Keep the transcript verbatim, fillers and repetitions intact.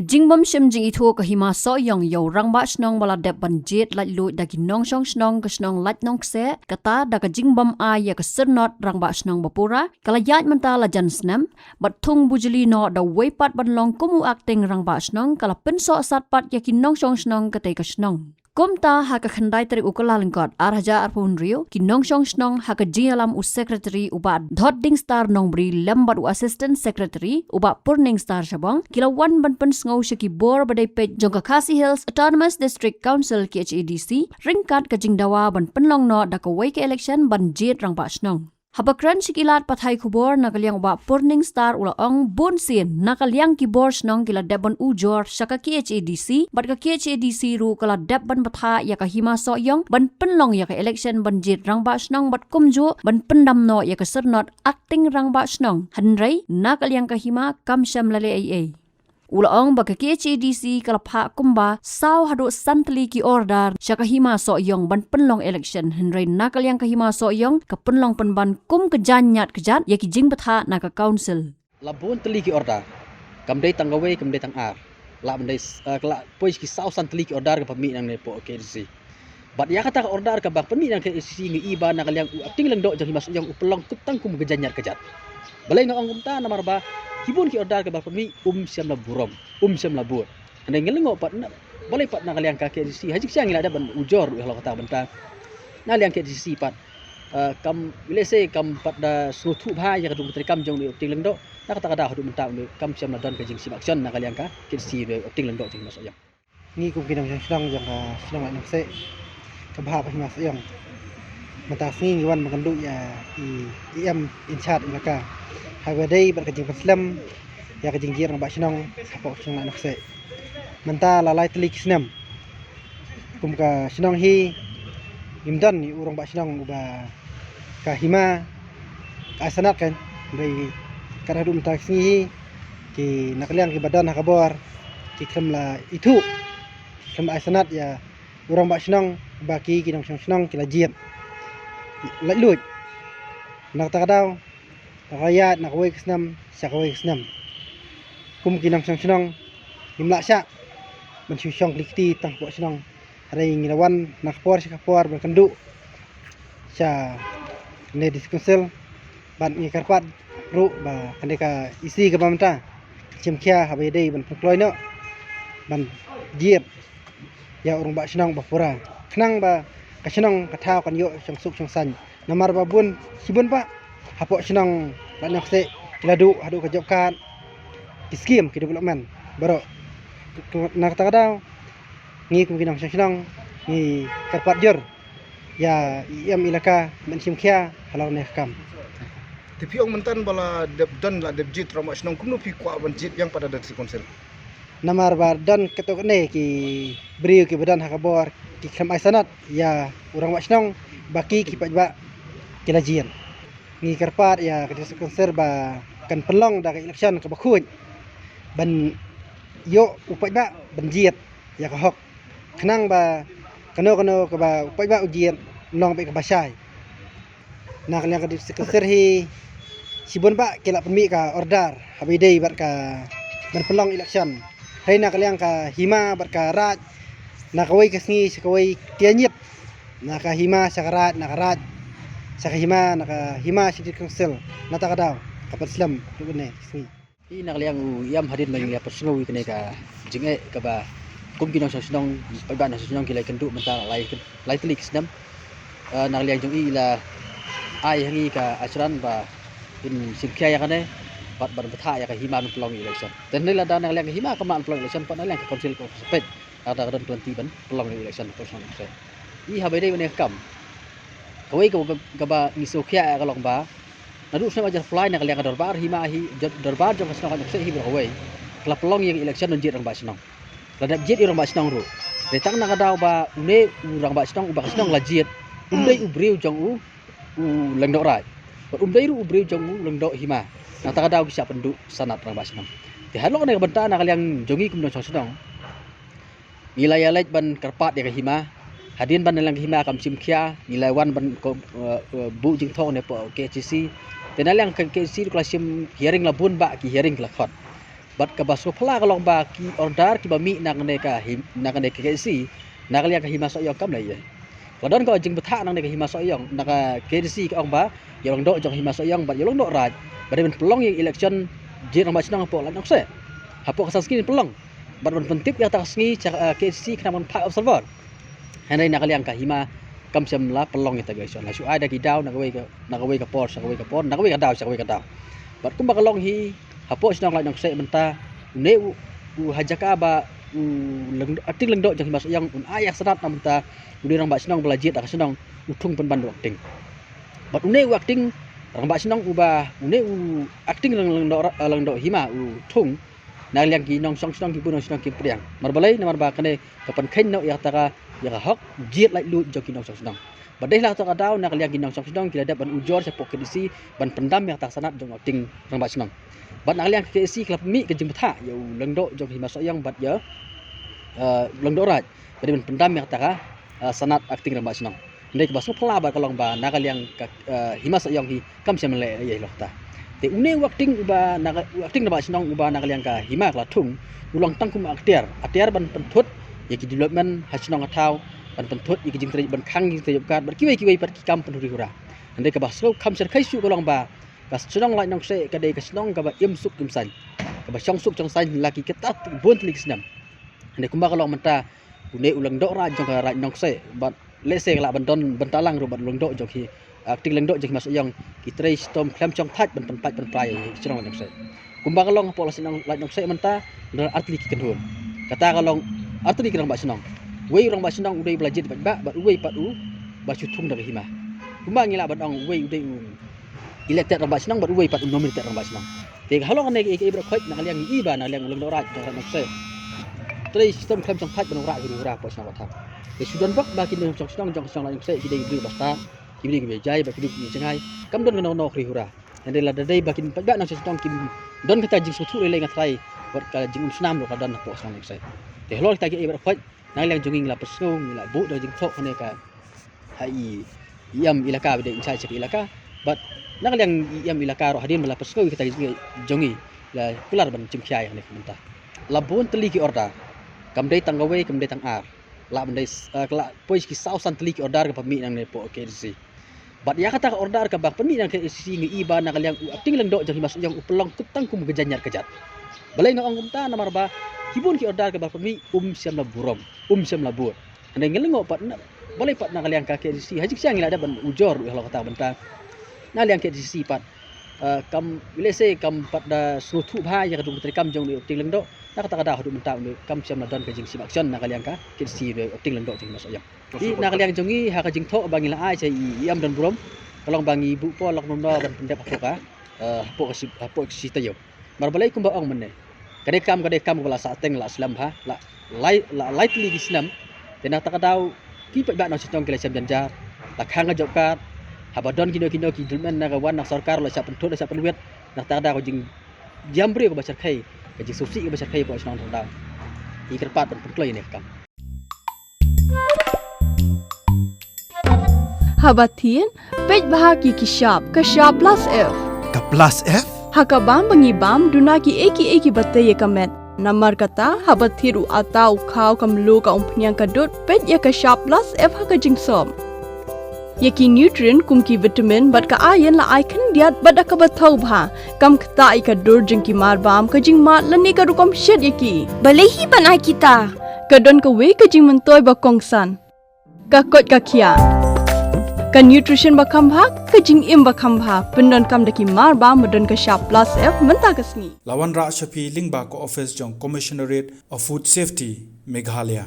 Jingbym shim jingithuh ka hima Sohiong ïa u rangbah shnong ba la dep ban jied laitluid da ki nongshong shnong ka shnong Laitnongkseh, kata da ka jingbym ai ïa ka syrnod rangbah shnong ba pura, ka la ïaid mynta la jan snem, bad thung bujli noh da uwei pat ban long kum u acting rangbah shnong, ka la pynsoh sat pat ïa ki nongshong shnong katei ka shnong. Kumta ha ka khyndai tarik u Kyllalyngkot ar hajar arphew hynriew, ki nongshong shnong ha ka jingïalam u Secretary u Bah Dotdingstar Nongbri lem bad u Assistant Secretary u Bah Purningstar Shabong, ki la wan ban pynsngew sha ki bor ba dei peit jong ka Khasi Hills Autonomous District Council, K H A D C, ryngkat ka jingdawa ban pynlong noh da kawei ka election ban jied rangbah shnong. Haba kren sha ki lad pathai khubor na ka liang u Bah Purningstar u la ong, bun sien na ka liang ki bor shnong ki la dep ban ujor sha ka K H A D C, bad ka K H A D C ruh ka la dep ban bthah ïa ka hima Sohiong ban pynlong ïa ka election ban jied rangbah shnong bad kumjuh ban pyndam noh ïa ka syrnod acting rangbah shnong. Hynrei na ka liang ka hima kam shym la leh ei ei. U la ong ba ka K H A D C ka la phah kumba saw haduh san tylli ki order sha ka hima Sohiong ban pynlong election, hynrei na ka liang ka hima Sohiong ka pynlong pynban kum ka jaiñ ñiad kjat ïa ki jingbthah na ka council. La bun tylli ki order. Kam dei tang kawei, kam dei tang ar. La ban dei, eh, ka la poi ki saw san tylli ki order kaba mih nangne hapoh K H A D C. Bad ïa kata ka order kaba pynmih na ka K H A D C ngi i ba na ka liang u Acting Lyngdoh jong hima Sohiong u pynlong kut tang kum ka jaiñ ñiad kjat. Balei nga ong kumta, namar ba ki bun ki order kaba pynmih um shym la burom, um shym la bud. Hynrei ngi lyngngoh pat na, balei pat na ka liang ka K H A D C ha jingshisha ngi la dep ban ujor ruh halor kata ka bynta. Na liang K H A D C pat, eh, kam, let's say, kam pat da sngewthuh bha ïa ka jingtreikam jong u Acting Lyngdoh. Na kata ka daw haduh mynta u kam shym la don ka jingshim action na ka liang ka K H A D C u Acting Lyngdoh jong hima Sohiong. Ngi kum ki nongshong shnong jong ka shnong Laitnongkseh, kaba hap ha hima Sohiong, mynta ka sngi ngi wan ban kynduh ïa i, i em in charge elaka, haba dei bad ka jingpynslem ïa ka jingjied rangbah shnong hapoh ka shnong Laitnongkseh. Mynta la lai tylli ki snem kum ka shnong hi ngim don ïa u rangbah shnong uba ka hima ka ai sanad kan. Hynrei kat haduh mynta ka sngi hi, ki na ka liang kiba don ha ka bor ki khlem la ithuh, khlem la ai sanad ïa u rangbah shnong ba ki, ki nongshong shnong ki la jied laitluid. Na kata ka daw, la ka ïaid na kawei ka snem sha kawei ka snem. Kum ki nongshong shnong ngim lah shah ban shu shong kli kti tang hapoh shnong. Hynrei ngi la wan na ka por sha ka por ban kynduh sha kane District Council, bad ngi kyrpad ruh ba kane ka E C kaba mynta shim khia haba ïadei ban pynkloi noh ban jied ïa u rangbah shnong ba pura, khnang ba ka shnong ka thaw kan ïoh shong suk shong saiñ. Namar ba bun, shibun ba hapoh shnong Laitnongkseh ki la duh haduh ka job card, ki skim, ki development baroh. Na kata ka daw ngi kum ki nongshong shnong ngi kyrpad jur ïa i em elaka ban shim khia halor kane ka kam. Te phi ong mynta ba la dep don, la dep jied rangbah shnong, kumno phi kwah ban jied biang pat ha District Council? Namar ba don katto katne ki briew kiba don ha ka bor ki khlem ai sanad ïa u rangbah shnong ba ki, ki paidbah ki la jied. Ngi kyrpad ïa ka District Council ba kan pynlong da ka election kaba khuid ban ïoh u paidbah ban jied ïa ka hok, khnang ba kano kano kaba u paidbah u jied long beit kaba shai. Na ka liang ka District Council hi, shibun ba ki la pynmih ka order haba ïadei bad ka ban pynlong election. Hynrei na ka liang ka hima bad ka raid, na kawei ka sngi sha kawei ki ïañied. Na ka hima sha ka raid, na ka raid sha ka hima, na ka hima sha District Council. Na kata ka daw ka pynslem ruh kane ka sngi. I na ka liang u em, hadien ba ngi la pynsngew ïa kane ka jingeh kaba kum ki nongshong shnong, paidbah nongshong shnong ki la ïakynduh mynta lai, lai tylli ki snem. Eh, na ka liang jong i la ai ha ngi ka ashran ba in shim khia ïa kane bad ban bthah ïa ka hima ban pynlong election. Te hynrei lada na ka liang ka hima kam lah ban pynlong election, pat na ka liang ka council ka peit lada ka don ka lynti ban pynlong election ha ka shnong. I haba ïadei bad kane ka kam, kawei kaba, kaba ngi sngewkhia ïa ka long ba naduh snem ar hajar arphew lai na ka liang ka dorbar hima hi, jor-, dorbar jong ka shnong Laitnongkseh hi baroh kawei ka la pynlong ïa ka election ban jied rangbah shnong. La dep jied ïa u rangbah shnong ruh. Hynrei tang na ka daw ba une u rangbah shnong uba ka shnong la jied, um dei u briew jong u, u Lyngdoh Raid, bad um dei ruh u briew jong u Lyngdoh Hima. Na kata ka daw ki shah pynduh sanad rangbah shnong. Te halor kane ka bynta na ka liang jong ngi kum nongshong shnong, ngi la ïaleit ban kyrpad ïa ka hima. Hadien ba na ka liang ka hima kam shim khia, ngi la wan ban ko, eh, eh, buh jingthoh ne hapoh K H A D C. Te na ka liang ka K H A D C ruh ka la shim hearing, la bun bah ki hearing ki la khot. Bad kaba sngewphylla ka long ba ki order kiba mih na kane ka him-, na kane ka K H A D C, na ka liang ka Hima Sohiong kam leh ei ei. Ka don ka jingbthah na kane ka Hima Sohiong, na ka K H A D C ka ong ba ïa u lyngdoh jong Hima Sohiong bad ïa u Lyngdoh Raid ba dei ban pynlong ïa election jied rangbah shnong hapoh Laitumkhrah, hapoh ka san sngi ban pynlong. Bad ban pyntip ïa kata ka sngi sha, eh, K H A D C khnang ban phah observer. Hynrei na ka liang ka Hima kam shym la pynlong ïa kata ka election. La shu ai da ki daw na kawei ka, na kawei ka por sha kawei ka por, na kawei ka daw sha kawei ka daw. Bad kumba ka long hi, hapoh shnong Laitumkhrah mynta, une u, u ha jaka ba u lyng-, acting lyngdoh jong Hima Sohiong un ai ïa ka sanad na mynta une u rangbah shnong ba la jied da ka shnong, u Thung Pynban u acting. Bad une u acting rangbah shnong uba, une u acting lyng-, lyngdoh ra-, lyngdoh Hima u Thung, na ka liang ki nongshong shnong, ki bun nongshong shnong kim pdiang. Namar balei? Namar ba kane ka pynkheiñ noh ïa kata ka, ïa ka hok jied laitluid jong ki nongshong shnong. Bad dei la kata ka daw na ka liang ki nongshong shnong ki la dep ban ujor shapoh K H A D C ban pyndam ïa kata ka sanad jong u acting rangbah shnong. Bad na ka liang K H A D C ka la pynmih ka jingbthah ïa u lyngdoh jong Hima Sohiong bad ïa, eh, u Lyngdoh Raid ba dei ban pyndam ïa kata ka, eh, sanad acting rangbah shnong. Hynrei kaba sngewphylla bad ka long ba na ka liang ka, eh, Hima Sohiong hi kam shym leh ei ei halor kata. Te une u acting uba na ka, u acting rangbah shnong uba na ka liang ka Hima ka la thung, u long tang kum u atiar, atiar ban pynthut ïa ki development ha shnong ha thaw, ban pynthut ïa ki jingtrei, ban khang ki jingtrei job card bad kiwei kiwei pat ki kam pynhuri hura. Hynrei kaba sngew kham shyrkhei shuh ka long ba ka shnong Laitumkhrah ka dei ka shnong kaba im suk im saiñ, kaba shong suk shong saiñ la ki kata bun tylli ki snem. Hynrei kumba ka long mynta, une u Lyngdoh Raid jong ka Raid Nongkseh bad lehse ka lah ban don bynta lang ruh bad u lyngdoh jong ki, ah, acting lyngdoh jong ki Hima Sohiong, ki trei shitom khlem shong thait ban pynpait pynpra ïa ki shnong Raid Nongkseh. Kumba ka long hapoh la shnong Raid Nongkseh mynta, don artylli ki kynhun. Kata ka long artylli ki rangbah shnong. Wei u rangbah shnong u dei ba la jied paidbah bad uwei pat u ba shu thung da ka Hima. Kumba ngi lah ban ong uwei u dei u elected rangbah shnong bad uwei pat u nominated rangbah shnong. Te halor kane ka, ka, ka, ka, na ka liang ngi i ba na ka liang u Lyngdoh Raid jong Raid Nongkseh, trei shitom khlem shong thait ban wanrah huri hura hapoh shnong hapoh thaw. Te shu don bok ba ki nongshong shnong jong ka shnong Raid Nongkseh ki dei ki briew ba stad, ki briew kiba jai bad ki briew kiba jngai. Kam don kano kano huri hura. Hynrei lada dei ba kin paidbah nongshong shnong kim don kata jingsngewthuh lei lei nga tharai wat ka jingumsnam ruh ka don hapoh shnong Nongkseh. Te halor kita ki ei bad khot, na ka liang jong ngi ngi la pynsngew, ngi la buh da ka jingthoh kane ka ha i, i em elaka ba dei in charge ka elaka. Bad na ka liang i em elaka ruh hadien ba la pynsngew ïa kita ki jong ngi, la kular ban jingkhia ïa kane ka mynta. La bun tylli ki order. Kam dei tang kawei, kam dei tang ar. La ban dei, eh, la poi ki saw san tylli ki order kaba mih nangne hapoh K H A D C. Bad ïa kata ka order kaba pynmih na K H A D C ngi i ba na ka liang u acting lyngdoh jong Hima Sohiong u pynlong kut tang kum ka jaiñiat ka jait. Balei nga ong kumta? Namar ba ki bun ki order kaba pynmih um shym la burom, um shym la bud. Hynrei ngi lyngngoh pat na, balei pat na ka liang ka K H A D C ha jingshisha ngi la dep ban ujor ruh halor kata ka bynta. Na liang K H A D C pat, eh, kam, lehse kam pat da sngewthuh bha ïa ka jong ka treikam jong u acting lyngdoh. Na kata ka daw haduh mynta u kam shym la don ka jingshim action na ka liang ka K H A D C u acting lyngdoh jong Hima Sohiong. Te na ka liang jong ngi ha ka jingthoh ba ngi la ai sha i, i em don burom, ka long ba ngi buh por lok mynno ban pyndep hapoh ka, eh, hapoh ka shi, hapoh ka shi taïew. Namar balei kumba ong mynne, ka dei kam, ka dei kam kaba la sah teng la slem bha, la lai, la lai tylli ki snem. Te na kata ka daw ki paidbah nongshong shnong ki la shem jynjar, la khang ka job card, haba don kino kino ki development na ka wan na sorkar la shah pynthut, la shah pynwit. Na kata ka daw ka jingjam briew kaba shyrkhei, ka jingsngewsih kaba shyrkhei hapoh shnong na kata ka daw. Ngi kyrpad ban pynkloi ïa kane ka kam. Haba thied, peit bha ïa ki shap, ka shap plus F. Ka plus F? Ha ka bam ba ngi bam, duna kiei kiei kiba tei ïa ka met. Namar kata, haba thied u atta u khaw ka mluh ka umphniang ka dud, peit ïa ka shap plus F ha ka jingsop. Ïa ki nutrient kum ki vitamin bad ka iron la ai khyndiat bad da kaba thaw bha. Kam ktah ïa ka dur jong ki marbam, ka jingmad lane ka rukom shet ïa ki. Balei hi ban ai kita? Ka don kawei ka jingmyntoi ba kongsan. Ka koit ka khiah. Ka nutrition ba kham bha, ka jingim ba kham bha. Pyndonkam da ki marbam ba don ka shap plus F mynta ka sngi. La wanrah sha phi lyngba ka office jong Commissionerate of Food Safety, Meghalaya.